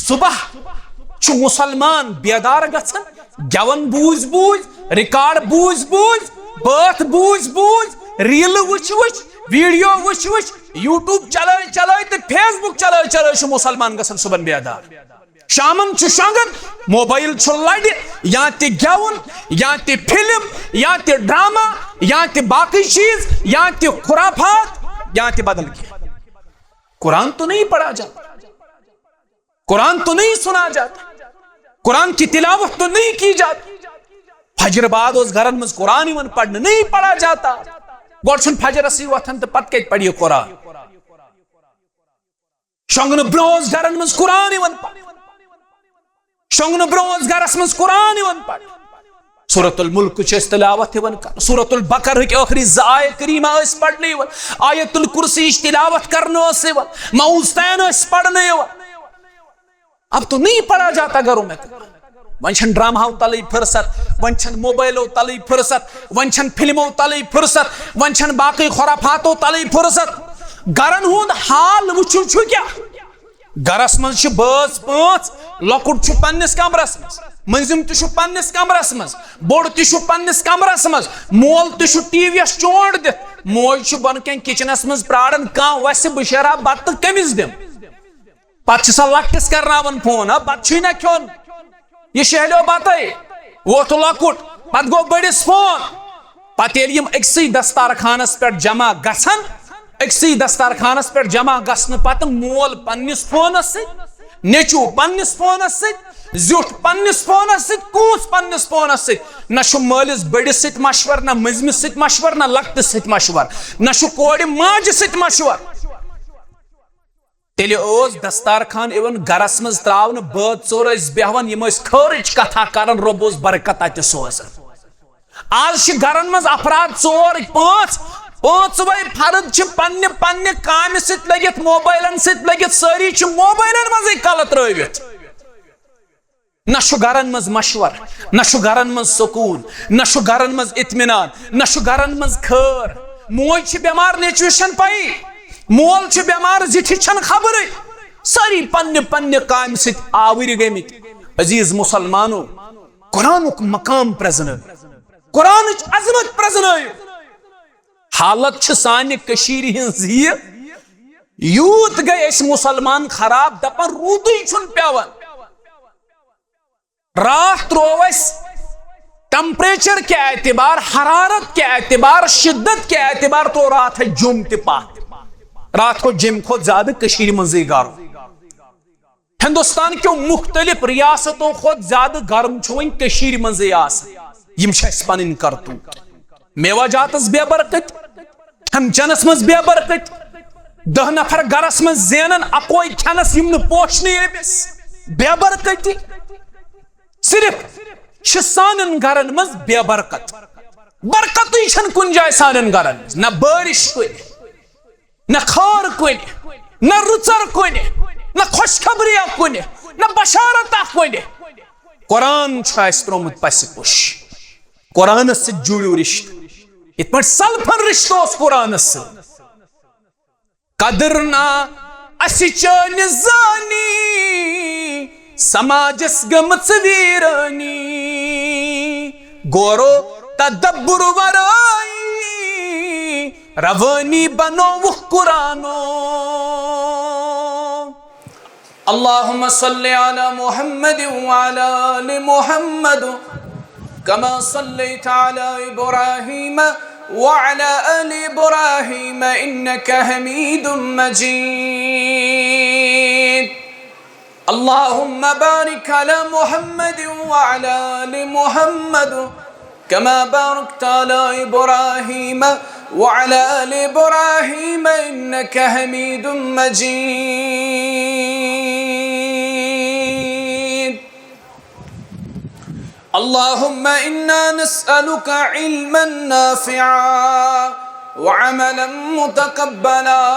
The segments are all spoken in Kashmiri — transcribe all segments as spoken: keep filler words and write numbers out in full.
صبح چھُ مسلمان بیدار گژھان، گٮ۪وَن بوٗزۍ بوٗزۍ، ریکارڈ بوٗزۍ بوٗزۍ، بٲتھ بوٗزۍ بوٗزۍ، ریلہٕ وٕچھ وٕچھ، ویڈیو وٕچھ وٕچھ، یوٹیوب چلٲے چلٲے تہٕ فیس بک چلٲے چلٲے چھُ مسلمان گژھان صبحن بیدار۔ شامن چھُ شۄنٛگان، موبایل چھُ لڑِ، یا تہِ گٮ۪وُن، یا تہِ فلم، یا تہِ ڈرامہ، یا تہِ باقی چیز، یا تہِ خرافات، یا تہِ بدل کینٛہہ۔ قرآن تو نہیں پڑھا جاتا، قرآن تو نہیں سنا جاتا، قرآن کی تلاوت تو نہیں کی جاتی۔ فجر بعد اوس گرن منٛز قرآن یِوان پرنہٕ، نہیں پڑھا جاتا۔ گۄڈٕ چھُنہٕ فجرسٕے وۄتھان تہٕ پتہٕ کتہِ پرِ یہِ قرآن؟ شۄنٛگنہٕ برونٛہہ اوس گرن منٛز قرآن یِوان پرنہٕ۔ شۄنٛگنہٕ برونٛہہ اوس گرس منٛز قرآن یِوان پرنہٕ۔ سورۃ الملک چھِ أسۍ تلاوت یِوان کرنہٕ۔ سورۃ البقرہٕکۍ ٲخری زٕ آیت کریمہ ٲسۍ پرنہٕ یِوان۔ آیت الکرسی یِچ تلاوت کرنہٕ ٲس یِوان۔ معوذتین ٲسۍ پرنہٕ یِوان۔ اب تو نہیں پڑھا جاتا گھروں میں۔ وۄنۍ چھَنہٕ ڈرامہو تلٕے فرصت، وۄنۍ چھَنہٕ موبایلو تلٕے فرصت، وۄنۍ چھَنہٕ فلمو تلٕے فرصت، وۄنۍ چھَنہٕ باقٕے خرافاتو تلٕے فرصت۔ گرن ہُنٛد حال وٕچھِو چھُ کیٛاہ؟ گرس منٛز چھِ بٲژ پانٛژھ، لۄکُٹ چھُ پننِس کمرس منٛز، مٔنٛزِم تہِ چھُ پننِس کمرس منٛز، بوٚڑ تہِ چھُ پننِس کمرس منٛز، مول تہِ چھُ ٹی وی یس چونٛڈ دِتھ، موج چھِ بۄنہٕ کَنہِ کچنس منٛز پراران، کانٛہہ وسہِ بہٕ شیرہا بتہٕ تہٕ کٔمِس دِمہٕ؟ پتہٕ چھِ سۄ لۄکٹِس کرناوان فون، ہا بتہٕ چھُے نہ کھیوٚن، یہِ شیہلیو بتے، ووتھ لۄکُٹ، پتہٕ گوٚو بٔڑِس فون۔ پتہٕ ییٚلہِ یِم أکسٕے دستارخانس پٮ۪ٹھ جمع گژھن، أکسٕے دستارخانس پٮ۪ٹھ جمع گژھنہٕ پتہٕ مول پننِس فونس سۭتۍ، نیٚچو پننِس فونس سۭتۍ، زیُٹھ پننِس فونس سۭتۍ، کوٗژ پننِس فونس سۭتۍ، نہ چھُ مٲلِس بٔڑِس سۭتۍ مشور، نہ مٔنٛزمِس سۭتۍ مشور، نہ لۄکٹِس سۭتۍ مشور، نہ چھُ کورِ ماجہِ سۭتۍ مشور۔ تیٚلہِ اوس دستارخان یِوان گرس منٛز تراونہٕ، بٲژ ژور ٲسۍ بیہوان، یِم ٲسۍ خٲرٕچ کتھا کران، رۄب اوس برکت اتہِ سوزان۔ آز چھِ گرن منٛز افراد ژور پانٛژھ، پانٛژوے فرد چھِ پننہِ پننہِ کامہِ سۭتۍ لٔگِتھ، موبایلن سۭتۍ لٔگِتھ، سٲری چھِ موبایلن منٛزٕے کلہٕ ترٲوِتھ۔ نہ چھُ گرن منٛز مشور، نہ چھُ گرن منٛز سکوٗن، نہ چھُ گرن منٛز اطمینان، نہ چھُ گرن منٛز خٲر۔ موج چھِ بٮ۪مار، نیٚچوِس چھَنہٕ پَیی، مول چھُ بٮ۪مار، زِٹھِس چھَنہٕ خبرٕے۔ سٲری پننہِ پننہِ کامہِ سۭتۍ آوٕرۍ گٔمٕتۍ۔ عزیز مسلمانو، قرآنُک مقام پرزنٲیِو، قرآنٕچ عظمت پرزنٲیِو۔ حالت چھِ سانہِ کٔشیٖرِ ہٕنٛز یہِ، یوٗت گٔے أسۍ مسلمان خراب، دپان روٗدٕے چھُنہٕ پٮ۪وان۔ راتھ تروو اَسہِ temperature کہِ اعتبار، حرارت کہِ اعتبار، شدت کہِ اعتبار تروو راتھ اَسہِ جوٚم تہِ پتھ۔ راتھ کھوٚت جیٚمہِ کھۄتہٕ زیادٕ کٔشیٖرِ منٛزٕے گرم۔ ہندوستان کیو مختلف ریاستو کھۄتہٕ زیادٕ گرم چھُ وۄنۍ کٔشیٖرِ منٛزٕے آسان۔ یِم چھِ اَسہِ پنٕنۍ کرتوٗت۔ میوہ جاتس بے برکت، کھٮ۪ن چٮ۪نس منٛز بے برکت۔ دَہ نفر گرس منٛز زینان، اکوے کھٮ۪نس یِم نہٕ پوشنٕے أمِس۔ بے برکتی۔ صرف چھِ سانٮ۪ن گرن منٛز بے برکت۔ برکتٕے چھَنہٕ کُنہِ جایہِ سانٮ۪ن گرن منٛز۔ نہ بٲرِش کُنہِ، نہ خٲر کُنہِ، نہ رٕژر کُنہِ، نہ خۄشخبریا کُنہِ، نہ بشارتا کُنہِ۔ قرآن چھُ اَسہِ تروومُت پسہِ پوٚش۔ قرآنس سۭتۍ جُڑِو رشتہٕ۔ یِتھ پٲٹھۍ سلفن رشتہٕ اوس قرآنس سۭتۍ۔ قدر نا اسہِ چٲنۍ زانی، سماجس گٔمٕژ ویرٲنی۔ غورو تدبر ورٲے، روٲنی بنووُکھ قرآنو۔ اللهم صل على محمد وعلى آل محمد كما صليت على إبراهيم وعلى آل إبراهيم إنك حميد مجيد. اللهم بارك على محمد وعلى آل محمد كما باركت على إبراهيم وعلى آل إبراهيم إنك حميد مجيد. اللهم إنا نسألك علما نافعا وعملا متقبلا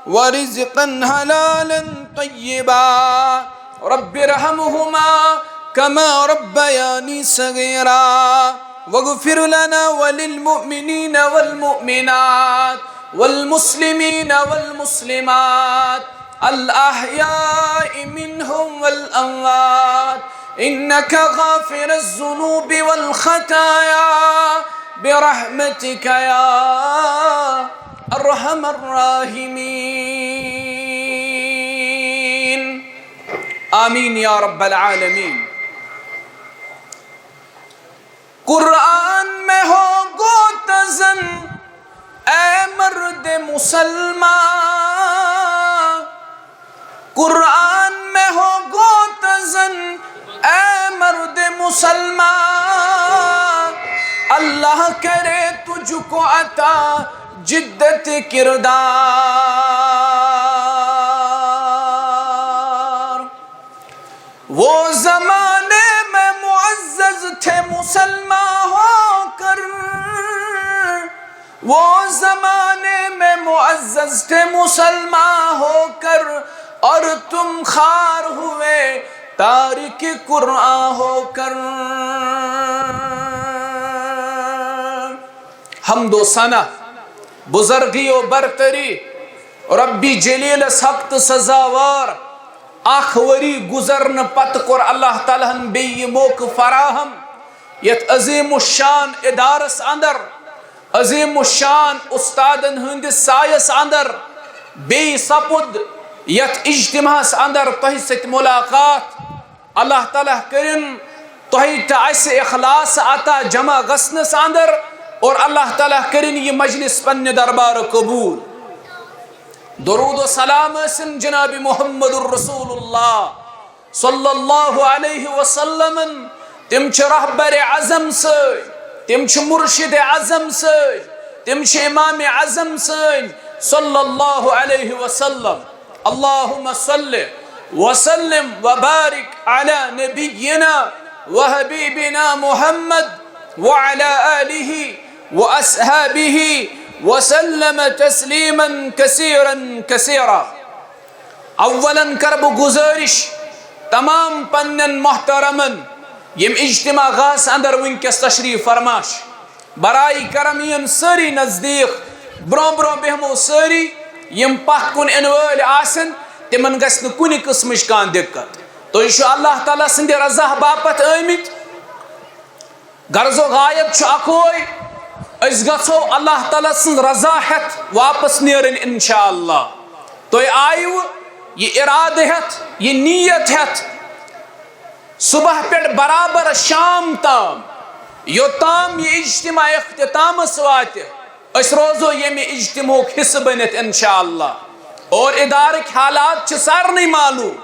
ورزقا حلالا طيبا. رب ارحمهما كما ربياني صغيرا. واغفر لنا وللمؤمنين والمؤمنات والمسلمين والمسلمات الأحياء منهم الأموات إنك غافر الذنوب والخطايا برحمتك يا أرحم الراحمين. آمين يا رب العالمين. قرآن میں ہو گو تزن، اے مرد مسلمان۔ قرآن میں ہو گو تزن، اے مرد مسلمان۔ اللہ کرے تجھ کو عطا جدت کردار۔ وہ زمانے میں معزز تھے مسلمان ہو کر، وہ زمانے میں معزز تھے مسلمان ہو کر، اور تم خوار ہوئے تارک قرآن ہو کر۔ حمد و ثنا، بزرگی و برتری، ربی جلیلس حق تہٕ سزاوار۔ اکھ ؤری گُزرنہٕ پتہٕ کوٚر اللہ تعالیٰ ہن بیٚیہِ یہِ موقعہٕ فراہم، یتھ عظیم الشان ادارس اندر، عظیم الشان استادن ہٕنٛدِس سایس اندر بیٚیہِ سپُد یتھ اجتماعس اندر تۄہہِ سۭتۍ ملاقات۔ اللہ تعالیٰ کٔرِن تۄہہِ تہٕ اسہِ اخلاص عطا جمع گژھنس اندر، اور اللہ تعالیٰ کٔرِن یہِ مجلس پننہِ دربار قبول۔ درود و سلام ٲسِن جناب محمد الرسول اللہ صلی اللہ علیہ وسلمن۔ تِم چھِ رہبر اعظم سٲنۍ، تِم چھِ مرشد اعظم سٲنۍ، تِم چھِ امام اعظم سٲنۍ صلی اللہ علیہ وسلم۔ اللهم صل وسلم وبارك على نبينا وحبيبنا محمد وعلى آله وأصحابه وسلم تسليما كثيرا كثيرا۔ اولن کرٕ بہٕ گزارش تمام پننٮ۪ن محترمن، یِم اجتماع گاہس اندر وٕنکیٚس تشریف فرما چھِ، برائے کرم یِن سٲری نزدیٖک، برونٛہہ برونٛہہ بیٚہمو سٲری۔ یِم پتھ کُن یِنہٕ وٲلۍ آسن، تِمن گژھِ نہٕ کُنہِ قٕسمٕچ کانٛہہ دِقت۔ تُہۍ چھِو اللہ تعالیٰ سٕنٛدِ رضا باپتھ آمٕتۍ۔ غرض و غایت چھُ اکوے، أسۍ گژھو اللہ تعالیٰ سٕنٛز رضا ہٮ۪تھ واپس نیرٕنۍ انشاءاللہ۔ تُہۍ آیوٕ یہِ ارادٕ ہٮ۪تھ، یہِ نیت ہٮ۪تھ، صبح پٮ۪ٹھ برابر شام تام، یوٚتام یہِ اجتماع اختتامس واتہِ، أسۍ روزو ییٚمہِ اجتماعُک حصہٕ بٔنِتھ انشاءاللہ۔ اور ادارٕکۍ حالات چھِ سارنٕے معلوم،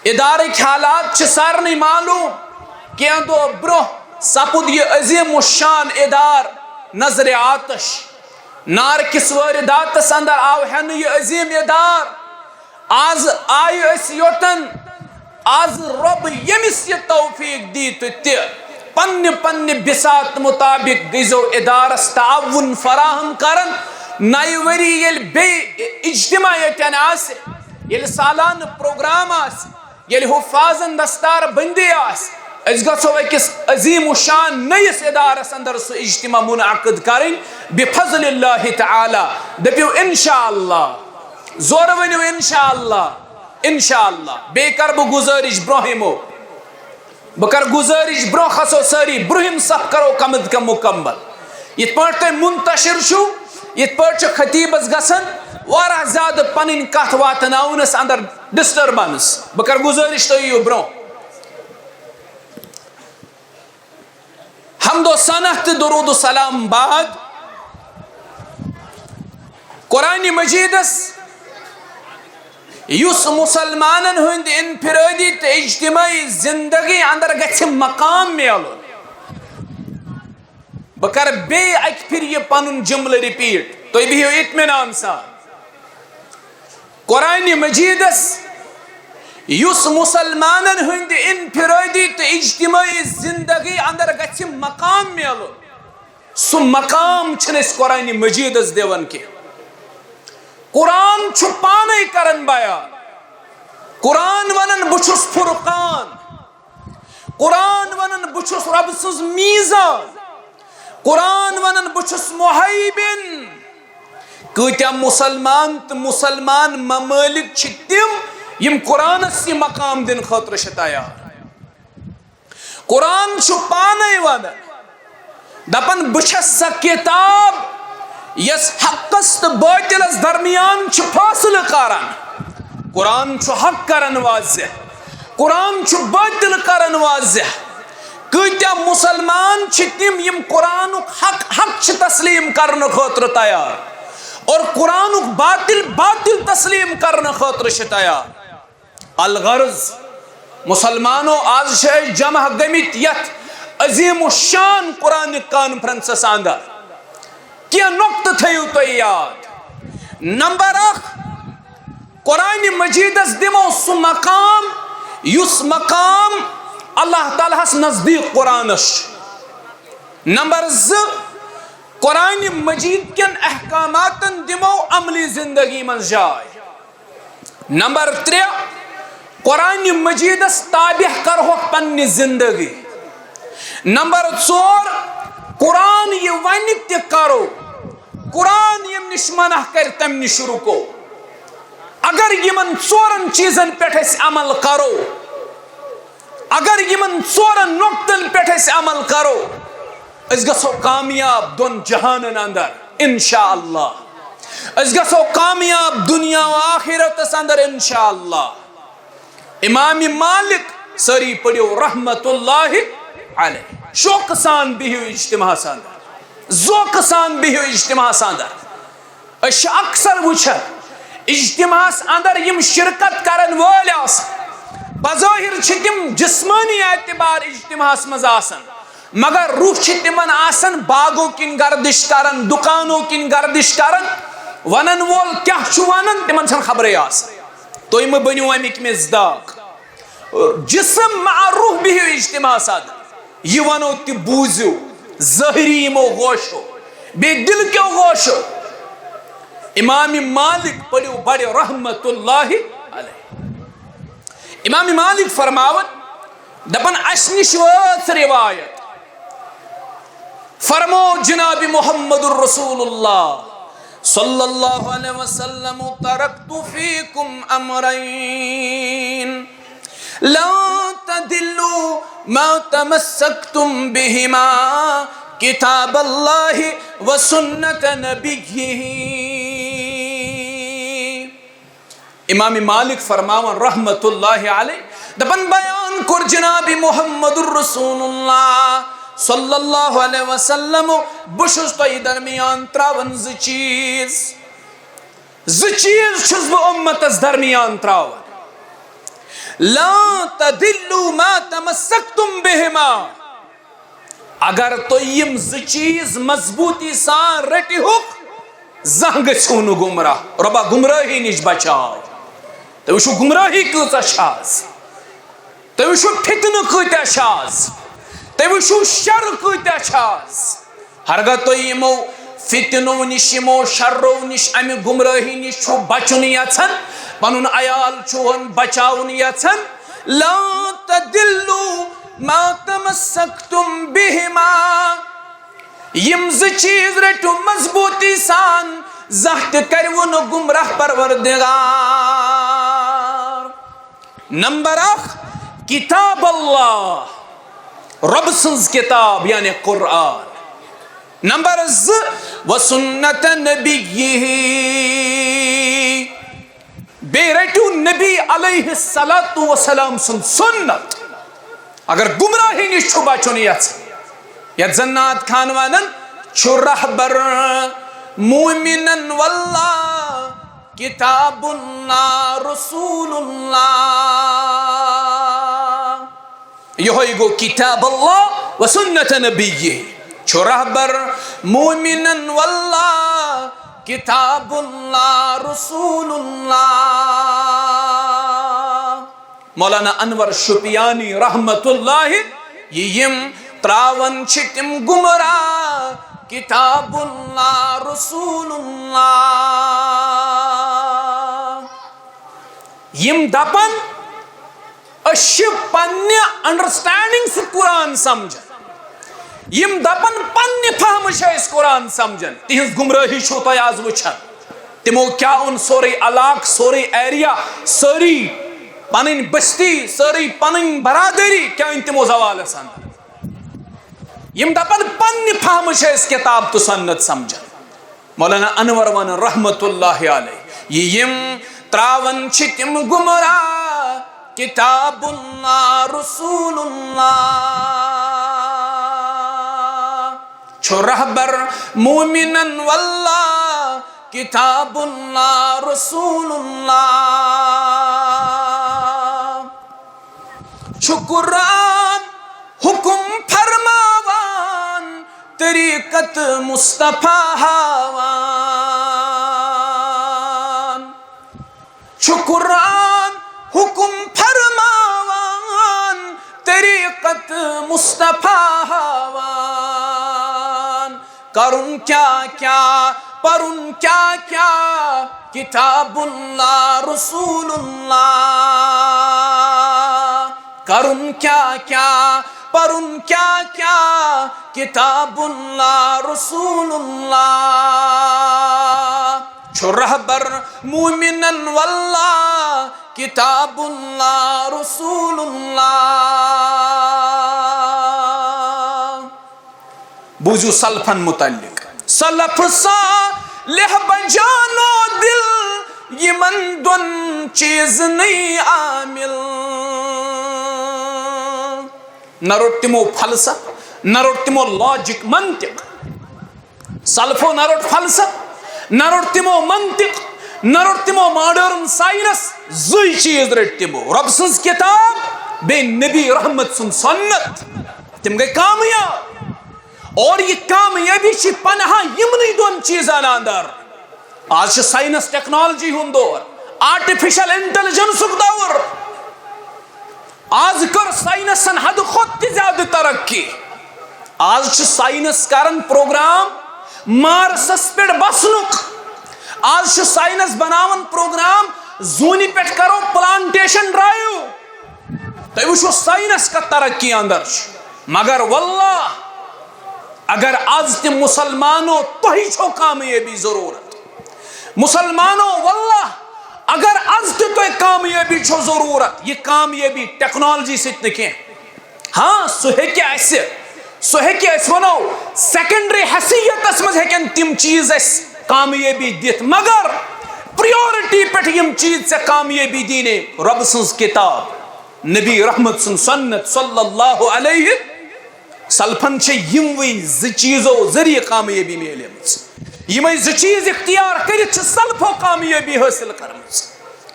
ادارٕکۍ حالات چھِ سارنٕے معلوم۔ کینٛہہ دۄہ برونٛہہ سپُد یہِ عظیم الشان ادارٕ نظرِ آتش۔ نار کِس وٲرِداتس اندر آو ہٮ۪نہٕ یہِ عظیم ادارٕ۔ آز آیہِ أسۍ یوٚتن، آز رۄب ییٚمِس یہِ توفیق دی تہٕ تہِ پننہِ پننہِ بساط مطابق گٔژھۍزیو ادارس تعاون فراہم کران۔ نَیہِ ؤری ییٚلہِ بیٚیہِ اجتماع ییٚتٮ۪ن آسہِ، ییٚلہِ سالانہٕ پروگرام آسہِ، ییٚلہِ حفاظن دستار بندی آسہِ، أسۍ گژھو أکِس عظیم الشان نٔیِس ادارس اندر سُہ اجتماع منعقد کرٕنۍ بفضل اللہ تعالیٰ۔ دٔپِو انشاءاللہ، زورٕ ؤنِو انشاءاللہ، انشاءاللہ۔ بیٚیہِ کرٕ بہٕ گزٲرِش برونٛہہ یِمو، بہٕ کرٕ گزٲرِش برونٛہہ کھسو سٲری، برونٛہِم صف کرو کم از کم مکمل۔ یِتھ پٲٹھۍ تُہۍ منتشر چھِو، یِتھ پٲٹھۍ چھُ خطیبس گژھان واریاہ زیادٕ پنٕنۍ کتھ واتناونس اندر disturbance۔ بہٕ کرٕ گزٲرِش تُہۍ یِیِو برونٛہہ۔ حمد و ثنا تہٕ درود و سلام بعد، قرآن مجیدس یُس مسلمانن ہٕنٛدِ انفرادی تہٕ اجتماعی زندگی اندر گژھِ مقام میلُن، بہٕ کرٕ بیٚیہِ اکہِ پھِرِ یہِ پنُن جملہٕ repeat، تُہۍ بِہِو اطمینان سان۔ قرآن مجیدس یُس مسلمانن ہٕنٛدِ انفرادی تہٕ اجتماعی زندگی اندر گژھِ مقام میلُن، سُہ مقام چھِنہٕ أسۍ قرآن مجیدس دِوان کینٛہہ۔ قرآن چھُ پانے کران بیان۔ قرآن ونان، "بہٕ چھُس فرقان۔" قرآن ونان، "بہٕ چھُس رۄبہٕ سٕنٛز میٖزان۔" قرآن ونان، "بہٕ چھُس مُہیمن۔" کۭتیاہ مسلمان تہٕ مسلمان ممٲلِک چھِ تِم، یِم قرآنس یہِ مقام دِنہٕ خٲطرٕ چھِ تیار۔ قرآن چھُ پانے ونان، دپان، بہٕ چھَس سۄ کتاب یۄس حقس تہٕ باطلس درمیان چھِ فٲصلہٕ کران۔ قرآن چھُ حق کران واضح، قرآن چھُ باطل کران واضح۔ کۭتیاہ مسلمان چھِ تِم یِم قرآنُک حق حق چھِ تسلیم کرنہٕ خٲطرٕ تیار اور قرآنُک باطل باطل تسلیم کرنہٕ خٲطرٕ چھِ تیار؟ الغرض، مسلمانو، آز چھِ أسۍ جمع گٔمٕتۍ یتھ عظیم الشان قرآنک کانفرنسس اندر۔ کینٛہہ نقطہٕ تھٲیِو تُہۍ یاد۔ نمبر اکھ، قرآن مجیدس دِمو سُہ مقام یُس مقام اللہ تعالیٰ ہس نزدیٖک قرآنس چھُ۔ نمبر زٕ، قرآن مجید کٮ۪ن احکاماتن دِمو عملی زندگی منٛز جاے۔ نمبر ترٛےٚ، قرآن مجیدس تابع کرہوکھ پننہِ زندگی۔ نمبر ژور، قرآن یہِ ونہِ تہِ کرو، قرآن ییٚمہِ نِش منع کرِ تمہِ نِش رُکو۔ اگر یِمن ژورن چیٖزن پٮ۪ٹھ أسۍ عمل کرو، اگر یِمن ژورن نقطن پٮ۪ٹھ أسۍ عمل کرو، أسۍ گژھو کامیاب دۄن جہانن اندر انشاءاللہ۔ أسۍ گژھو کامیاب دنیا و آخرتس اندر انشاءاللہ۔ امام مالک، سٲری پٔرِو رحمت اللہ علیہ، شوقہٕ سان بِہِو اجتماعس اندر، ذوقہٕ سان بِہِو اجتماعس اندر۔ أسۍ چھِ اکثر وٕچھان اجتماعس اندر یِم شرکت کرن وٲلۍ آسان، بظٲہر چھِ تِم جسمٲنی اعتبار اجتماعس منٛز آسان، مگر روح چھِ تِمن آسان باغو کِنۍ گردش کران، دُکانو کِنۍ گردش کران۔ ونن وول کیٛاہ چھُ ونان، تِمن چھنہٕ خبرے آسان۔ تُہۍ مہٕ بٔنِو امیِکۍ مصداق۔ جسم مع روح بِہِو اجتماعس اندر۔ یہِ ونو تہِ بوٗزِو، ظٲہری یِمو گوشو، بیٚیہِ دِل کیو گوشو۔ امام مالک، پٔرِو بڑِ رحمت اللہ علیہ۔ امام مالک فرماوان، دپان، اسہِ نِش وٲژ روایت، فرمو جناب محمد رسول اللہ صلی اللہ علیہ وسلم، ترکت فیکم امرین لن تضلوا ما تمسکتم بهما، کتاب اللہ و سنت نبیہ۔ امام مالک فرماوان رحمت اللہ علیہ، دپان، بیان کوٚر جناب محمد رسول اللہ صلی اللہ علیہ وسلم، بہٕ چھُس تۄہہِ درمیان تراوان زٕ چیٖز۔ زٕ چیٖز چھُس بہٕ اُمتس درمیان تراوان۔ لا تضلوا ما تمسکتم بہما۔ اگر تُہۍ یِم زٕ چیٖز مضبوٗطی سان رٔٹِہُکھ، زانٛہہ گٔژھِو نہٕ گمراہ۔ رۄبا، گمراہی نِش بچاو۔ تُہۍ وٕچھِو، گمراہی کۭژاہ چھِ آز۔ تُہۍ وٕچھِو، فتنہٕ کۭتیٛاہ چھِ آز۔ تُہۍ وٕچھِو، شر کۭتیٛاہ چھِ آز۔ ہرگاہ تُہۍ یِمو فتنو نِش، یِمو شرو نِش، امہِ گمراہی نِش چھُو بچُن یژھان، پنُن عیال چھُون بچاوُن یژھان، لا تضلوا ما تمسکتم بہما۔ یِم زٕ چیٖز رٔٹِو مضبوٗطی سان، زانٛہہ تہِ کَرِوٕ نہٕ گمراہ پروردگار۔ نمبر اکھ، کتاب اللہ، رۄب سٕنٛز کتاب یعنی قرآن۔ نمبر زٕ، و سنت نبیہ، بیٚیہِ رٔٹِو نبی علیہ الصلوۃ والسلام سُنٛد سُنت۔ اگر گمراہی نِش چھُ بچُن یژھان، یتھ زن نعت خان ونان چھُ، رہبر مومنن واللہ کتاب اللہ رسول اللہ۔ یہوے گوٚو کتاب اللہ و سنت نبیہ۔ چھُ رہبر مومنن واللہ کتاب اللہ رسول اللہ۔ مولانا انور شپیانی رحمت اللہ، یہِ یِم تراوان چھِ تِم گمراہ، کتاب اللہ رسول اللہ۔ یِم دپان، أسۍ چھِ پننہِ انڈرسٹینڈنگ سۭتۍ قرآن سمجھان۔ یِم دپان، پننہِ فہمہٕ چھِ أسۍ قرآن سمجھان۔ تِہنٛز گمراہی چھِو تُہۍ آز وٕچھان۔ تِمو کیٛاہ اوٚن؟ سورُے علاقہٕ، سورُے ایریا، سٲری پنٕنۍ بستی، سٲرٕے پنٕنۍ برادری کیٛاہ أنۍ تِمو زوالس اندر؟ یِم دپن پننہِ فہمہٕ چھِ أسۍ کتاب تہٕ سنت سمجھان۔ مولانا انور ونان رحمت اللہ علیہ، یہِ یِم تراون چھِ تِم گمراہ، کتاب اللہ رسول اللہ چھُ رہبر مومنن واللہ، کتاب اللہ رسول اللہ چھُ قرآن حکم فرماوان، طریقت مصطفیٰ ہاوان۔ چھُ قرآن حکم فرماوان، طریقت مصطفیٰ ہاوان۔ کرُن کیٛاہ کیٛاہ، پرُن کیٛاہ کیٛاہ، کتاب اللہ رسول اللہ۔ کرُن کیٛاہ کیٛاہ، پرُن کیٛاہ کیٛاہ، کتاب اللہ رسول اللہ چھُ رہبر مومنن واللہ، کتاب اللہ رسول اللہ۔ بوٗزِو سلفن متعلق، سلف صالح بجانو دل، یِمن دۄن چیٖزنٕے عامل۔ نہ روٚٹ تِمو فلسفہٕ، نہ روٚٹ تِمو لاجک، منطق۔ سلفو نہ روٚٹ فلسفہٕ، نہ روٚٹ تِمو منطق، نہ روٚٹ تِمو ماڈرن ساینس، زٕے چیٖز رٔٹۍ تِمو، رۄب سٕنٛز کِتاب، بیٚیہِ نبی رحمت سُنٛد سنت۔ تِم گٔے کامیاب۔ اور یہِ کامیٲبی چھِ پنہان یِمنٕے دۄن چیٖزن اندر۔ آز چھِ ساینس ٹیکنالوجی ہُنٛد دور، آرٹیفیشل انٹیلیجنسُک دور۔ آز کٔر ساینسن حدٕ کھۄتہٕ تہِ زیادٕ ترقی۔ آز چھُ ساینس کران پروگرام مارسس پٮ۪ٹھ بسنُک۔ آز چھُ ساینس بناوان پروگرام زوٗنہِ پٮ۪ٹھ کرو پلانٹیشن ڈرائیو۔ تُہۍ وٕچھِو ساینس کتھ ترقی اندر چھُ۔ مگر واللہ، اگر از تہِ مسلمانو تۄہہِ چھو کامیٲبی ضرورت، مسلمانو واللہ، اگر از تہِ تۄہہِ کامیٲبی چھو ضرورت، یہِ کامیٲبی ٹیکنالوجی سۭتۍ نہٕ کینٛہہ۔ ہاں، سُہ ہیٚکہِ اسہِ، سُہ ہیٚکہِ، أسۍ ونو، سیکنڈری حیثیتس منٛز ہیٚکن تِم چیٖز اسہِ کامیٲبی دِتھ، مگر پریورٹی پٮ۪ٹھ یِم چیٖز ژےٚ کامیٲبی دِنہِ، رۄب سٕنٛز کِتاب، نبی رحمت سٕنٛز سنت صلی اللہ علیہ۔ سلفن چھِ یِموٕے زٕ چیٖزو ذٔریعہٕ کامیٲبی میلیمٕژ۔ یِمے زٕ چیٖز اختیار کٔرِتھ چھِ سلفو کامیٲبی حٲصِل کٔرمٕژ۔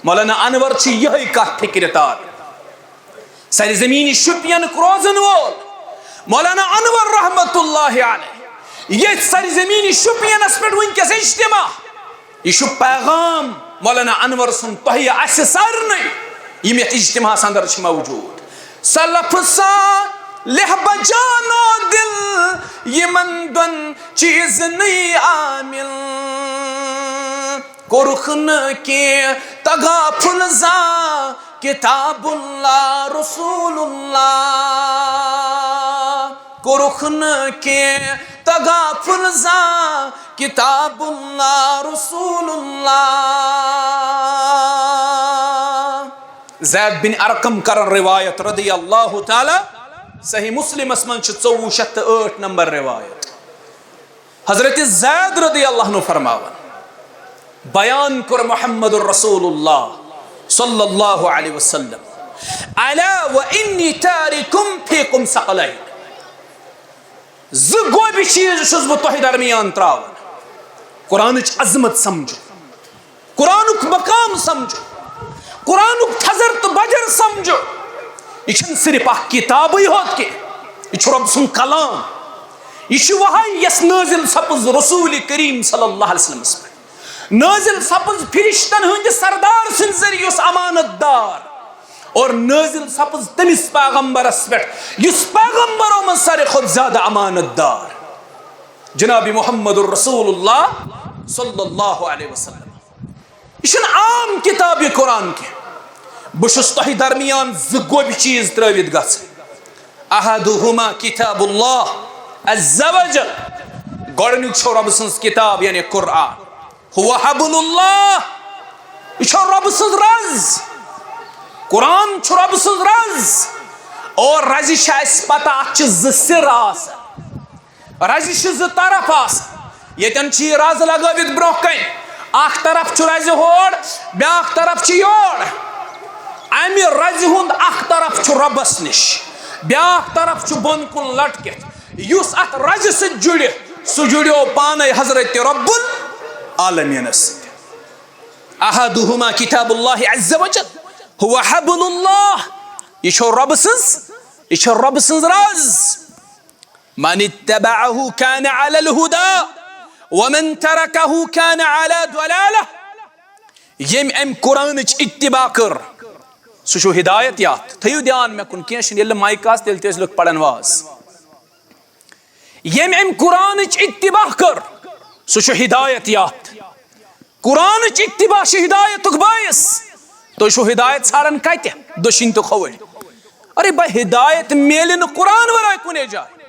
مولانا انور چھِ یِہے کتھ فکرِ تار۔ سرزمین شوپین روزن وول مولانا انور رحمت اللہ علیہ، ییٚتہِ سرزمین شوپینس پٮ۪ٹھ وٕنکیٚس اجتماع، یہِ چھُ پیغام مولانا انور سُنٛد تۄہہِ اسہِ سارنٕے، یِم یتھ اجتماعس اندر چھِ موجود۔ سلف صالح بجانو دل، یِمن دۄن چیٖزنٕے عامل۔ کوٚرُکھ نہٕ کینٛہہ تغافل زانٛہہ، کتاب اللہ رسول اللہ۔ کوٚرُکھ نہٕ کینٛہہ تغافل زانٛہہ، کتاب اللہ رسول اللہ۔ زید بن ارقم کرن روایت رضی اللہ تعالی، صحیح مسلمس منٛز چھِ ژوٚوُہ شیٚتھ تہٕ ٲٹھ نمبر روایت۔ حضرت زید رضی اللہ عنہ فرماوان، بیان کوٚر محمد رسول اللہ صلی اللہ علیہ وسلم، الا و انی تارکم فیکم ثقلین۔ زٕ گوبی چیٖز چھُس بہٕ تۄہہِ درمیان تراوان۔ قرآنٕچ عظمت سمجھو، قرآنُک مقام سمجھو، قرآنُک تھزر تہٕ بجر سمجھو۔ یہِ چھُنہٕ صرف اکھ کتابٕے ہوت کینٛہہ، یہِ چھُ رۄب سُنٛد کلام۔ یہِ چھُ وحی یۄس نٲزِل سپٕز رسول کریم صلی اللہ علیہ وسلمس پٮ۪ٹھ۔ نٲزِل سپٕز فرشتن ہٕنٛدِ سردار سٕنٛدِ ذٔریعہٕ، یُس امانت دار، اور نٲزِل سپٕز تٔمِس پیغمبرس پٮ۪ٹھ، یُس پیغمبرو منٛز ساروی کھۄتہٕ زیادٕ امانت دار، جناب محمد رسول اللہ صلی اللہ علیہ وسلم۔ یہِ چھُنہٕ عام کتاب یہِ قرآن کینٛہہ۔ بہٕ چھُس تۄہہِ درمیان زٕ گوبی چیٖز ترٲوِتھ گژھان۔ احدہما کتاب اللہ عز و جل۔ گۄڈٕنیُک چھو رۄبہٕ سٕنٛز کتاب، یعنی قرآن۔ هو حبل اللہ، یہِ چھو رۄبہٕ سٕنٛز رز۔ قرآن چھُ رۄبہٕ سٕنٛز رز، اور رزِ چھِ اَسہِ پتہ، اَتھ چھِ زٕ سِر آسان، رزِ چھِ زٕ طرف آسان۔ ییٚتٮ۪ن چھِ یہِ رز لگٲوِتھ برٛونٛہہ کنہِ، اکھ طرف چھُ رزِ ہور، بیٛاکھ طرف چھُ یور۔ امہِ رزِ ہُنٛد اکھ طرف چھُ رۄبس نِش، بیٛاکھ طرف چھُ بۄن کُن لٹکِتھ۔ یُس اتھ رزِ سۭتۍ جُڑِ، سُہ جُڑیو پانے حضرت رب العالمینس سۭتۍ۔ احدہما کتاب اللہ عز وجل، هو حبل اللہ۔ یہِ چھو رۄبہٕ سٕنٛز، یہِ چھو رۄبہٕ سٕنٛز رز۔ من اتبعه كان على الهدى ومن تركه كان على ضلالة۔ ییٚمۍ امہِ قرآنٕچ اتباع کٔر، سُہ چھُ ہدایت یافت۔ تھٲیِو دیان مےٚ کُن، کینٛہہ چھُنہٕ، ییٚلہِ نہٕ مایک آسہِ، تیٚلہِ تہِ ٲسۍ لُکھ پران واز۔ ییٚمۍ امہِ قرآنٕچ اتباع کٔر، سُہ چھُ ہدایت یافت۔ قرآنٕچ اتباع چھِ ہدایتُک باعث۔ تُہۍ چھِو ہدایت ژھاران کتہِ؟ دٔچھِنۍ تہٕ کھووٕرۍ۔ ارے بھائی، ہدایت میلہِ نہٕ قرآن ورٲے کُنے جایہِ۔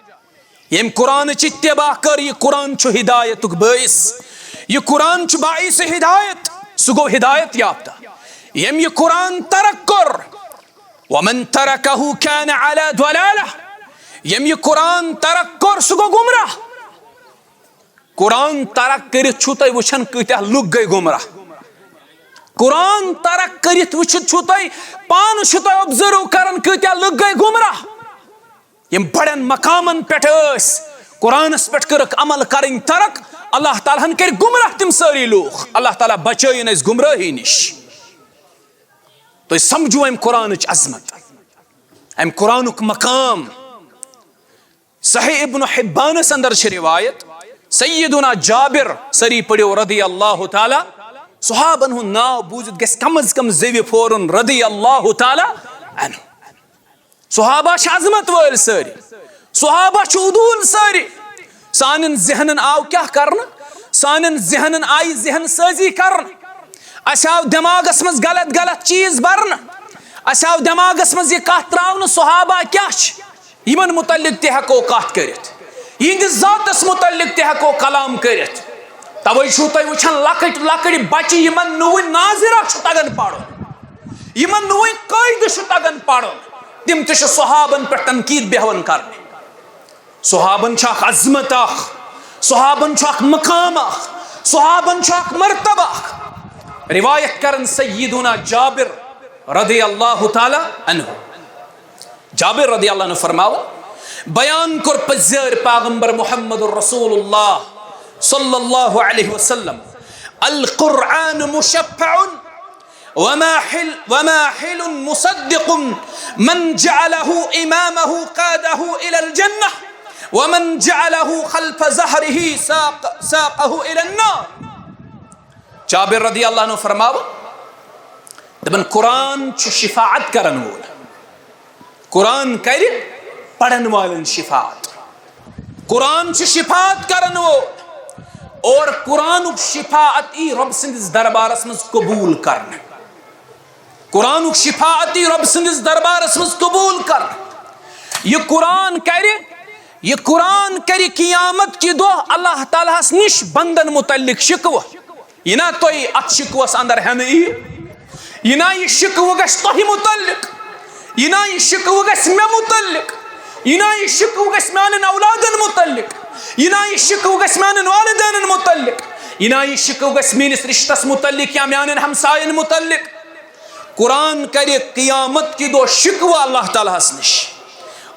ییٚمۍ قرآنٕچ اتباع کٔر، یہِ قرآن چھُ ہدایتُک باعث۔ یہِ قرآن چھُ باعث ہدایت، سُہ گوٚو ہدایت یافتہ۔ ییٚمۍ یہِ قرآن ترک کوٚر، ومن ترکہ کان علی ضلالہ، ییٚمۍ یہِ قرآن ترک کوٚر، سُہ گوٚو گمراہ۔ قرآن ترک کٔرِتھ چھُو تُہۍ وٕچھان کۭتیاہ لُکھ گٔے گمراہ۔ قرآن ترک کٔرِتھ وٕچھِتھ چھُو تُہۍ، پانہٕ چھُو تُہۍ observe کران کۭتیاہ لُکھ گٔے گمراہ۔ یِم بڑٮ۪ن مقامن پٮ۪ٹھ ٲسۍ، قرآنس پٮ۪ٹھ کٔرٕکھ عمل کرٕنۍ ترک، اللہ تعالیٰ ہن کٔرۍ گمراہ تِم سٲری لوٗکھ۔ اللہ تعالیٰ بچٲیِن اَسہِ گمرٲہی نِش۔ تُہۍ سمجھو اَمہِ قرآنٕچ عظمت، اَمہِ قرآنُک مقام۔ صحیح ابن حبانس اندر چھِ روایت، سیدنا جابر، سٲری پٔرِو رضی اللہ تعالیٰ، صحابن ہُنٛد ناو بوٗزِتھ گژھِ کم از کم زیوِ پھورُن رضی اللہ تعالیٰ عنہ۔ صحابہ چھِ عظمت وٲلۍ سٲری، صحابہ چھِ عدول سٲری۔ سانٮ۪ن ذہنن آو کیٛاہ کرنہٕ؟ سانٮ۪ن ذہنن آیہِ ذہن سٲزی کرنہٕ۔ اسہِ آو دٮ۪ماغس منٛز غلط غلط چیٖز برنہٕ۔ اسہِ آو دٮ۪ماغس منٛز یہِ کتھ ترٛاونہٕ، صحابہ کیٛاہ چھِ؟ یِمن متعلق تہِ ہٮ۪کو کتھ کٔرِتھ، یِہنٛدِس ذاتس متعلق تہِ ہٮ۪کو کلام کٔرِتھ۔ توے چھِو تُہۍ وٕچھان، لۄکٕٹۍ لۄکٕٹۍ بچہِ، یِمن نہٕ وُنہِ ناظرہ چھُ تگان پرُن، یِمن نہٕ وُنہِ قٲعدٕ چھُ تگان پرُن، تِم تہِ چھِ صحابن پٮ۪ٹھ تنقید بیہوان کرنہِ۔ صحابن چھُ اکھ عظمت اکھ، صحابن چھُ اکھ مقام اکھ، صحابن چھُ اکھ مرتبہ اکھ۔ روایت کرن سیدنا جابر رضی اللہ تعالیٰ عنہ۔ جابر رضی اللہ عنہ فرماوان، بیان کوٚر پزیٲرۍ پیغمبر محمد رسول اللہ صلی اللہ علیہ وسلم، القرآن مشفع وماحل، وماحل مصدق، من جعله إمامه قاده إلى الجنة، ومن جعله خلف ظهره ساق، ساقه إلى النار۔ جابر رضی اللہ عنہ فرماوان، دپان، قرآن چھُ شفاعت کرن وول۔ قرآن کرِ پرن والن شفاعت۔ قرآن چھُ شفاعت کرن وول، اور قرآنُک شفاعت یی رب سٕنٛدِس دربارس منٛز قبول کرنہٕ۔ قرآنُک شفاعت یی رب سٕنٛدِس دربارس منٛز قبول کرنہٕ۔ یہِ قرآن کرِ، یہِ قرآن کرِ قیامت کہِ دۄہ اللہ تعالیٰ ہس نِش بندن متعلق شکوہ۔ یہِ نا تۄہہِ اتھ شکوس اندر ہٮ۪نہٕ یی، یہِ نا یہِ شکوٕ گژھِ تۄہہِ متعلق، یہِ نا یہِ شکوٕ گژھِ مےٚ متعلق، یہِ نا یہِ شکوٕ گژھِ میانٮ۪ن اولادن متعلق، یہِ نا یہِ شکوٕ گژھِ میانٮ۪ن والدینن متعلق، یہِ نا یہِ شکوٕ گژھِ میٲنِس رشتس متعلق یا میانٮ۪ن ہمساین متعلق۔ قرآن کرِ قیامت کہِ دۄہ شکوہ اللہ تعالیٰ ہس نِش،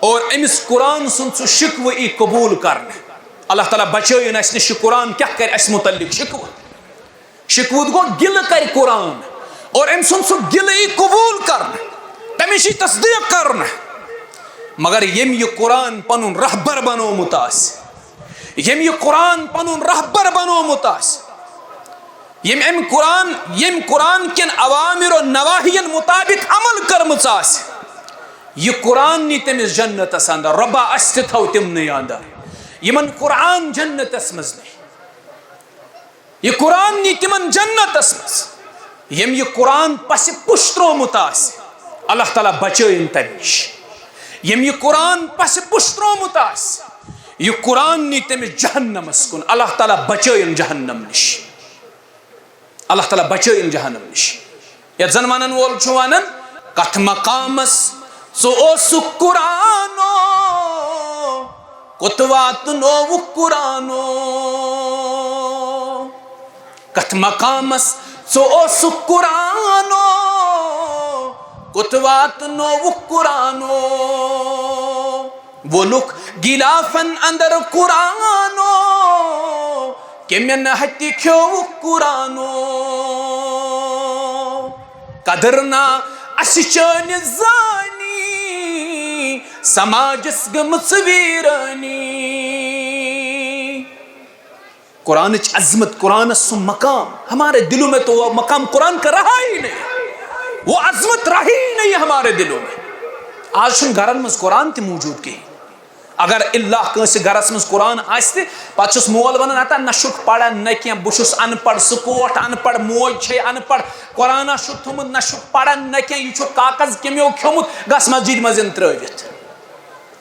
اور أمِس قرآن سُنٛد سُہ شکوہ یی قبول کرنہٕ۔ اللہ تعالیٰ بچٲیِن اسہِ نِش، یہِ قرآن کیٛاہ کرِ اسہِ متعلق شکوہ؟ شکوت گوٚو گِلہٕ کرِ قرآن، اور أمۍ سُنٛد سُہ گِلہٕ یی قبول کرنہٕ، تَمِچ یی تصدیٖق کرنہٕ۔ مگر ییٚمۍ یہِ قرآن پنُن رہبر بنومُت آسہِ، ییٚمۍ یہِ قرآن پنُن رہبر بنومُت آسہِ، ییٚمۍ اَمہِ قرآن، ییٚمۍ قرآن کٮ۪ن اوامر و نواہین مطابق عمل کٔرمٕژ آسہِ، یہِ قرآن نی تٔمِس جنتس اندر۔ رۄبا، اسہِ تہِ تھاو تِمنٕے اندر، یِمن قرآن جنتس منٛز نی۔ یہِ قرآن نی تِمن جنتس منٛز، ییٚمۍ یہِ قرآن پسِ پُش ترٛوومُت آسہِ، اللہ تعالیٰ بچٲیِن تَمہِ نِش۔ ییٚمۍ یہِ قرآن پسِ پُش ترٛوومُت آسہِ، یہِ قرآن نی تٔمِس جہنمس کُن، اللہ تعالیٰ بچٲیِن جہنم نِش۔ اللہ تعالیٰ بچٲیِن جہنم نِش۔ یتھ زن ونن وول چھُ ونان، کتھ مقامس ژٕ اوسُکھ قرآنو، کوٚت واتنووُکھ قرآنو؟ کتھ مقامس ژٕ اوسُکھ قرآنو، کوٚت واتنووُکھ قرآنو؟ ووٚنُکھ غلافن اندر قرآنو، کمن ہتہِ کھیووُکھ قرآنو؟ قدر نا اسہِ چٲنہِ زانی، سماجس گٔمٕژ ویرٲنی۔ قرآنٕچ عظمت، قرآنس سُہ مقام، ہمارے دلوں میں تو وہ مقام قرآن کا رہا ہی نہیں، وہ عظمت رہی ہی نہیں ہمارے دلوں میں۔ آز چھُنہٕ گرن منٛز قرآن تہِ موجود کہین۔ اگر اللہ کٲنٛسہِ گرس منٛز قرآن آسہِ تہِ، پتہٕ چھُس مول ونان، "ہتا نہ چھُکھ پران نہ کینٛہہ، بہٕ چھُس ان پڑھ، سُہ کوٹھ ان پڑھ، موج چھے ان پڑھ، قرآنا چھُکھ تھوٚمُت، نہ چھُکھ پران نہ کینٛہہ، یہِ چھُ کاغذ کیٚمیو کھیوٚمُت، گژھ مسجد منٛز یِن ترٲوِتھ۔"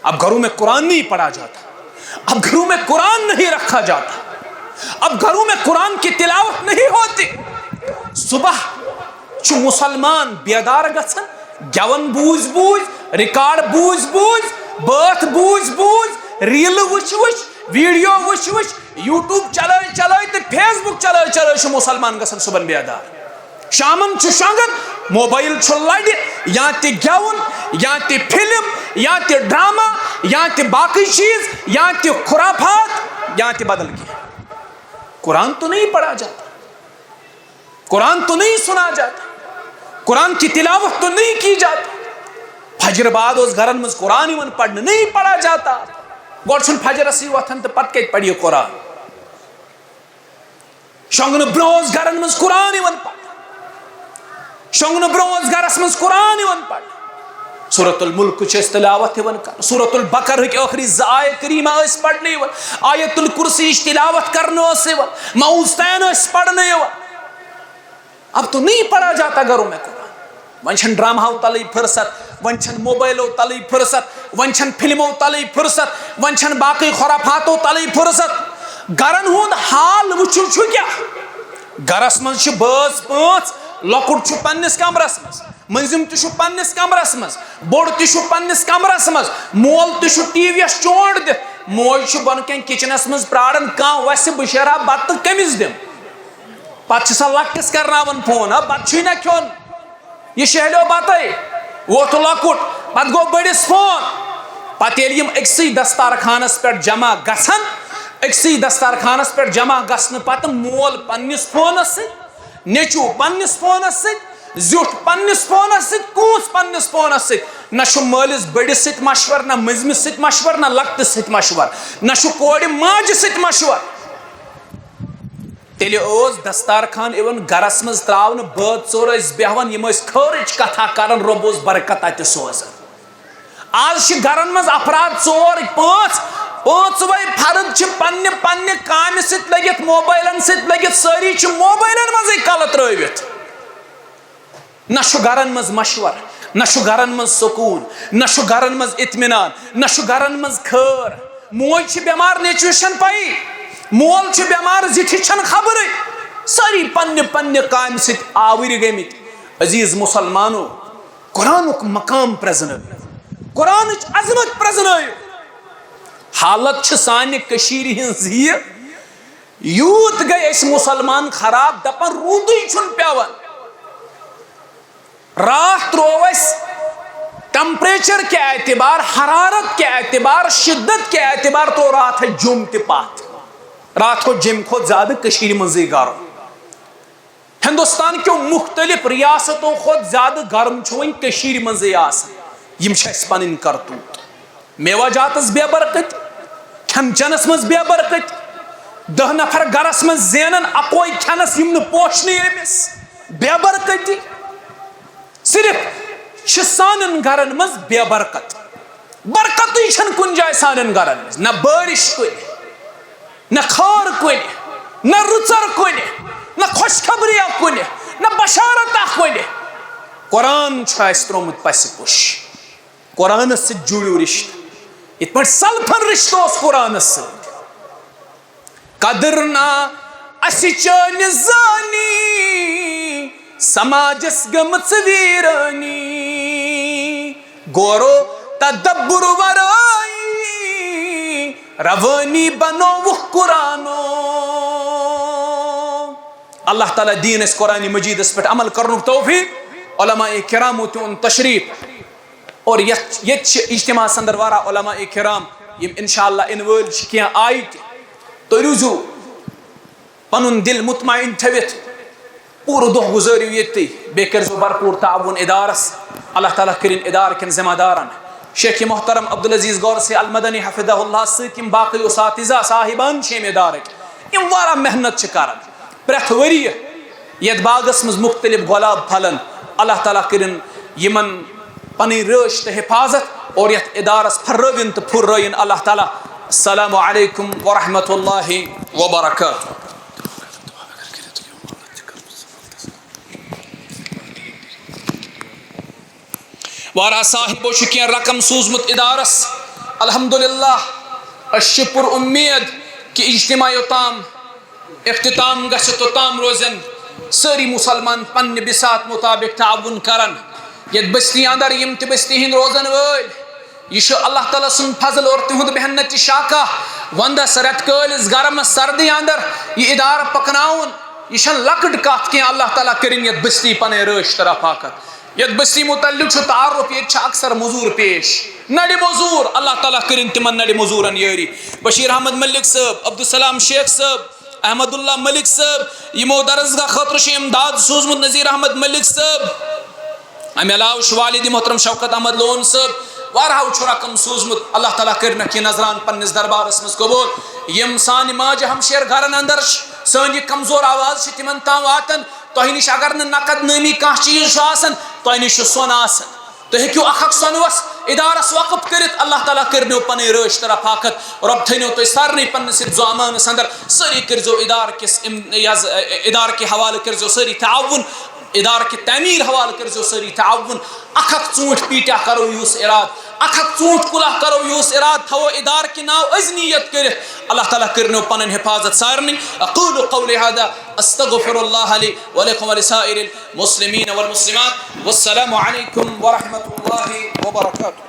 اب گھروں میں قرآن نہیں پڑھا جاتا، اب گھروں میں قرآن نہیں رکھا جاتا، اب گھروں میں قرآن کی تلاوت نہیں ہوتی۔ صبح چھُ مسلمان بیدار گژھان، گٮ۪وَن بوٗزۍ بوٗزۍ، ریکارڈ بوٗزۍ بوٗزۍ، بٲتھ بوٗزۍ بوٗزۍ، ریٖلہٕ وٕچھ وٕچھ، ویٖڈیو وٕچھ وٕچھ، یوٗٹیوب چلٲے چلٲے تہٕ فیس بُک چلٲے چلٲے چھُ مسلمان گژھان صُبحن بیدار۔ شامن چھُ شۄنٛگان، موبایل چھُ لرِ، یا تہِ گٮ۪وُن، یا تہِ فلم، یا تہِ ڈرامہ، یا تہِ باقٕے چیٖز، یا تہِ خرافات، یا تہِ بدل کینٛہہ۔ قرآن تو نہیں پڑھا جاتا، قرآن تو نہیں سنا جاتا، قرآن کی تلاوت تو نہیں کی جاتی۔ فجر بعد اوس گرن منٛز قرآن یِوان پرنہٕ، نہیں پڑھا جاتا۔ گۄڈٕ چھُنہٕ فجرسٕے وۄتھان تہٕ پتہٕ کتہِ پرِ یہِ قرآن؟ شۄنٛگنہٕ برٛونٛہہ اوس گرن منٛز قرآن یِوان پرنہٕ۔ شۄنٛگنہٕ برٛونٛہہ اوس گرس منٛز قرآن یِوان پرنہٕ۔ سورۃ الملک چھِ أسۍ تلاوت یِوان کرنہٕ۔ سورۃ البقرہٕکۍ ٲخری زٕ آیت کریمہ ٲسۍ پرنہٕ یِوان۔ آیت الکرسی یِچ تلاوت کرنہٕ ٲس یِوان۔ معوذتین ٲسۍ پرنہٕ یِوان۔ اب تو نہیں پڑھا جاتا گھروں میں قرآن۔ وۄنۍ چھَنہٕ ڈرامہو تلٕے فرصت، وۄنۍ چھَنہٕ موبایلو تلٕے فرصت، وۄنۍ چھَنہٕ فلمو تلٕے فرصت، وۄنۍ چھَنہٕ باقٕے خرافاتو تلٕے فرصت۔ گرن ہُنٛد حال وٕچھِو چھُ کیٛاہ؟ گرس منٛز چھِ بٲژ پانٛژھ، لۄکُٹ چھُ پننِس کمرس منٛز، مٔنٛزِم تہِ چھُ پننِس کمرس منٛز، بوٚڑ تہِ چھُ پننِس کمرس منٛز، مول تہِ چھُ ٹی وی یس چونٛڈ دِتھ، موج چھِ بۄنہٕ کَنہِ کچنس منٛز پراران، کانٛہہ وسہِ بہٕ شیرہا بتہٕ کٔمِس دِمہٕ؟ پتہٕ چھِ سۄ لۄکٹِس کرناوان فون، ہا بتہٕ چھُے نہ کھیوٚن، یہِ شیہلیو بتے، ووت لۄکُٹ، پتہٕ گوٚو بٔڑِس فون۔ پتہٕ ییٚلہِ یِم أکسٕے دستارخانس پٮ۪ٹھ جمع گژھن، أکسٕے دستارخانس پٮ۪ٹھ جمع گژھنہٕ پتہٕ مول پننِس فونس سۭتۍ، نیٚچوٗ پننِس فونس سۭتۍ، زیُٹھ پننِس فونس سۭتۍ، کوٗژ پننِس فونس سۭتۍ، نہ چھُ مٲلِس بٔڑِس سۭتۍ مشور، نہ مٔنٛزمِس سۭتۍ مشور، نہ لۄکٹِس سۭتۍ مشور، نہ چھُ کورِ ماجہِ سۭتۍ مشور۔ تیٚلہِ اوس دستارخان یِوان گرس منٛز تراونہٕ، بٲژ ژور ٲسۍ بیہوان، یِم ٲسۍ خٲرٕچ کتھا کران، رۄب اوس برکت اتہِ سوزان۔ آز چھِ گرن منٛز افراد ژور پانٛژھ، پانٛژوے فرد چھِ پننہِ پننہِ کامہِ سۭتۍ لٔگِتھ، موبایلن سۭتۍ لٔگِتھ، سٲری چھِ موبایلن منٛزٕے کلہٕ ترٲوِتھ۔ نہ چھُ گرن منٛز مشور، نہ چھُ گرن منٛز سکوٗن، نہ چھُ گرن منٛز اطمینان، نہ چھُ گرن منٛز خٲر۔ موج چھِ بٮ۪مار، نیٚچوِس چھَنہٕ پَیی، مول چھُ بٮ۪مار، زِٹھِس چھَنہٕ خبرٕے۔ سٲری پننہِ پننہِ کامہِ سۭتۍ آوٕرۍ گٔمٕتۍ۔ عزیز مسلمانو، قرآنُک مقام پرزنٲیِو، قرآنٕچ عظمت پرزنٲیِو۔ حالت چھِ سانہِ کٔشیٖرِ ہٕنٛز یہِ، یوٗت گٔے أسۍ مُسلمان خراب، دَپان روٗدٕے چھُنہٕ پٮ۪وان۔ راتھ ترٛوو اَسہِ temperature کہِ اعتبار، حرارت کہِ اعتبار، شدت کہِ اعتبار ترٛوو راتھ اَسہِ جوٚم تہِ پَتھ۔ راتھ اوس جیٚمہِ کھۄتہٕ زیادٕ کٔشیٖرِ منٛزٕے گرم۔ ہندوستان کیو مختلف ریاستو کھۄتہٕ زیادٕ گرم چھُ وۄنۍ کٔشیٖرِ منٛزٕے آسان۔ یِم چھِ اَسہِ پنٕنۍ کرتوٗت۔ میوہ جاتس بے برکت، کھٮ۪ن چٮ۪نس منٛز بے برکت، دہ نفر گرس منٛز زینان اکوے کھٮ۪نس، یِم نہٕ پوشنٕے أمِس، بے برکتی۔ صرف چھِ سانٮ۪ن گرن منٛز بے برکت۔ برکتٕے چھَنہٕ کُنہِ جایہِ سانٮ۪ن گرن منٛز، نہ بٲرِش کُنہِ، نہ خٲر کُنہِ، نہ رٕژر کُنہِ، نہ خوشخبریہ کُنہِ، نہ بشارتہ کُنہِ۔ قرآن چھُ اَسہِ ترٛوومُت پسہِ پُش۔ قرآنس سۭتۍ جُڑِو رشتہٕ، یِتھ پٲٹھۍ سلفن رشتہٕ اوس قرآنس سۭتۍ۔ قدر نا اسہِ چٲنہِ زانی، سماجس گٔمٕژ ویرٲنی۔ غور و تدبر ورٲے روٲنی بنووُکھ قرآنو۔ اللہ تعالیٰ دِیِن اَسہِ قرآن مجیدس پٮ۪ٹھ عمل کرنُک توفیق۔ علماء کرامو تہِ اوٚن تشریف اور یتھ، ییٚتہِ چھِ اجتماعس اندر واریاہ علماء کرام، یِم انشاءاللہ یِنہٕ وٲلۍ چھِ کینٛہہ آیہِ تہِ۔ تُہۍ روٗزِو پنُن دل مطمئن تھٲوِتھ، پوٗرٕ دۄہ گُزٲرِو ییٚتہِ، بیٚیہِ کٔرۍزیو بھرپوٗر تعاوُن ادارس۔ اللہ تعالیٰ کٔرِن ادارٕ کٮ۪ن ذمہ دارن، شیخ محترم عبدالعزیز غور سے المدنی حفظہ اللہ سۭتۍ یِم باقٕے اساتذہ صاحبان چھِ ییٚمہِ ادارٕکۍ، یِم واریاہ محنت چھِ کران پرٛٮ۪تھ ؤریہِ یتھ باغس منٛز مختلف گۄلاب پھلن۔ اللہ تعالیٰ کٔرِن یِمن پنٕنۍ رٲچھ تہٕ حفاظت اور یتھ ادارس پھررٲوِن تہٕ پھُررٲوِن اللہ تعالیٰ۔ السلام علیکم ورحمۃ اللہ وبرکاتہ۔ واریاہ صاحبو چھُ کینٛہہ رقم سوٗزمُت ادارس۔ الحمدللہ، أسۍ چھِ پُر اُمید کہِ اجتماع یوٚتام اختتام گژھِ، توٚتام روزن سٲری مسلمان پننہِ بساط مطابق تعاون کرن۔ یتھ بستی اندر یِم تہِ بستی ہٕنٛدۍ روزن وٲلۍ، یہِ چھُ اللہ تعالیٰ سُنٛد فضل اور تِہُنٛد محنت تہِ شاکہ۔ ونٛدس، رٮ۪تہٕ کٲلِس، گرمس، سردی اندر یہِ ادارٕ پکناوُن، یہِ چھنہٕ لۄکٕٹ کتھ کینٛہہ۔ اللہ تعالیٰ کٔرِن یتھ بستی پنٕنۍ رٲچھ تہٕ رفاقت۔ یتھ بستی متعلق چھُ تعارف، ییٚتہِ چھِ اکثر مزوٗر پیش، نڑِ مزوٗر، اللہ تعالیٰ کٔرِن تِمن نڑِ مزوٗرن یٲری۔ بشیر احمد ملک صٲب، عبدالسلام شیخ صٲب، احمد اللہ ملک صٲب، یِمو درسگاہ خٲطرٕ چھُ امداد سوٗزمُت نذیر احمد ملک صٲب۔ امہِ علاوٕ چھُ والد محترم شوکت احمد لون صٲب، واریاہو چھُ رقم سوٗزمُت۔ اللہ تعالیٰ کٔرِنکھ یہِ نذران پننِس دربارس منٛز قبوٗل۔ یِم سانہِ ماجہِ ہمشیر گرن اندر چھِ، سٲنۍ یہِ کمزور آواز چھِ تِمن تام واتان۔ تۄہہِ نِش اگر نہٕ نقد نٲمی کانٛہہ چیٖز چھُ آسان، تۄہہِ نِش چھُ سۄن آسان۔ تُہۍ ہیٚکِو اکھ اکھ سۄنوَس ادارس وقف کٔرِتھ۔ اللہ تعالیٰ کٔرنو پنٕنۍ رٲچھ تہٕ رفاقت۔ رۄب تھٲینو تُہۍ سارنٕے پننِس حفظ و امانس اندر۔ سٲری کٔرزیو ادارٕ کِس ام-، یہِ حظ، ادارٕ کہِ حوالہٕ کٔرزیو سٲری تعاوُن۔ ادارٕ کہِ تعمیٖر حوالہٕ کٔرزیو سٲری تعاوُن۔ اکھ اکھ ژوٗنٛٹھۍ پیٖٹیا کرو یُس ارادٕ، اکھ اکھ ژوٗنٛٹھۍ کُلہ کرو یُس ارادٕ، تھاوو ادارٕ کہِ ناو أزۍ نیت کٔرِتھ۔ اللہ تعالیٰ کٔرنو پنٕنۍ حفاظت سارنٕے۔ اقول قولی هذا، استغفر الله لي ولكم ولسائر المسلمين والمسلمات۔ والسلام عليكم ورحمة الله وبركاته۔